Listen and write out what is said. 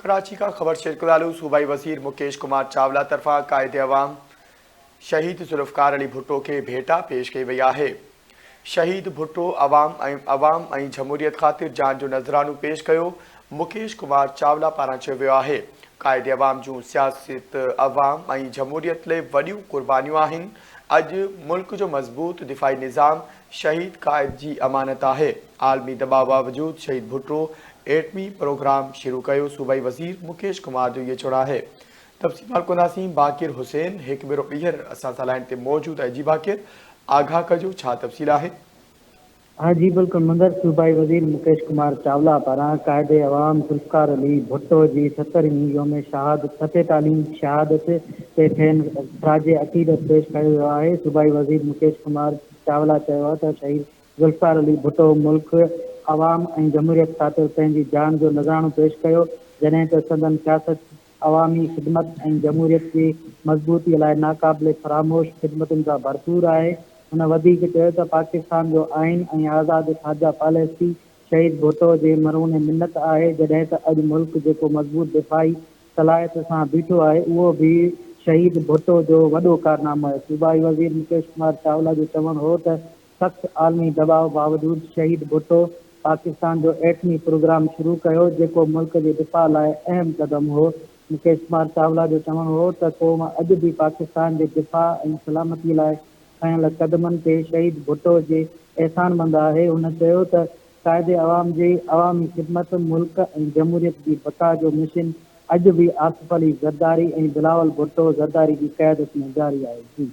ڪراچي کان خبر شيئر ڪندالو صوبائي وزير مڪيش ڪمار چاولا طرفان قائد عوام شهيد ذوالفقار علي ڀٽو کي ڀيٽا پيش ڪئي وئي آهي. شهيد ڀٽو عوام ۽ عوام ۽ جمهوريت خاطر جان جو نذرانو پيش ڪيو، مڪيش ڪمار چاولا پاران چيو ويو آهي. قائد عوام جون سياست عوام ۽ جمهوريت لئي وڏيون قربانيون آهن، اڄ ملڪ جو مضبوط دفاعي نظام شهيد قائد جي امانت آهي. عالمي دٻاء باوجود شهيد ڀٽو ايٽمي پروگرام شروع ڪيو، صوبائي وزير مڪيش ڪمار جو اهي چوڻ آهي. تفصيل ڳالهه ڪنداسين باقر حسين هڪ ڀيرو ٻيهر اسان سان لائين تي موجود آهي جي باقر آگاهه ڪجو ڇا تفصيل آهي. ها جي بلڪل منظر صوبائي وزير مڪيش ڪمار چاولا پاران قائد عوام ذوالفقار علي ڀٽو جي 70 هين يوم شهادت ستيتاليهين شهادت تي کين خراج عقيدت پيش ڪيو ويو آهي صوبائي وزير مڪيش ڪمار چاولا چيو آهي ته شهيد ذوالفقار علي ڀٽو ملڪ، عوام ۽ جمهوريت خاطر پنهنجي جان جو نذرانو پيش ڪيو، جڏهن ته سندن سياست عوامي خدمت ۽ جمهوريت جي مضبوطي لاء ناقابل فراموش خدمتن سان ڀرپور آهي. هن وڌيڪ چيو ته پاڪستان جو آئين ۽ آزاد خارجه پاليسي شهيد ڀٽو جي مرهون منت آهي، جڏهن ته اڄ ملڪ جيڪو مضبوط دفاعي صلاحيت سان بيٺو آهي، اهو به شهيد ڀٽو جو وڏو ڪارنامو آهي. صوبائي وزير مڪيش ڪمار چاولا جو چوڻ هو ته سخت عالمي دٻاء باوجود شهيد ڀٽو پاڪستان جو ايٽمي پروگرام شروع ڪيو جيڪو ملڪ جي دفاع لاء اهم قدم هو. مڪيش ڪمار چاولا جو چوڻ هو ته قوم اڄ به پاڪستان جي دفاع ۽ سلامتي لاء کنيل قدمن تي شهيد ڀٽو جي احسانمند آهي. هن چيو ته قائد عوام جي عوامي خدمت، ملڪ ۽ جمهوريت جي بقا جو مشن اڄ به آصف علي زرداري ۽ بلاول ڀٽو زرداري جي قيادت ۾ جاري آهي. جي.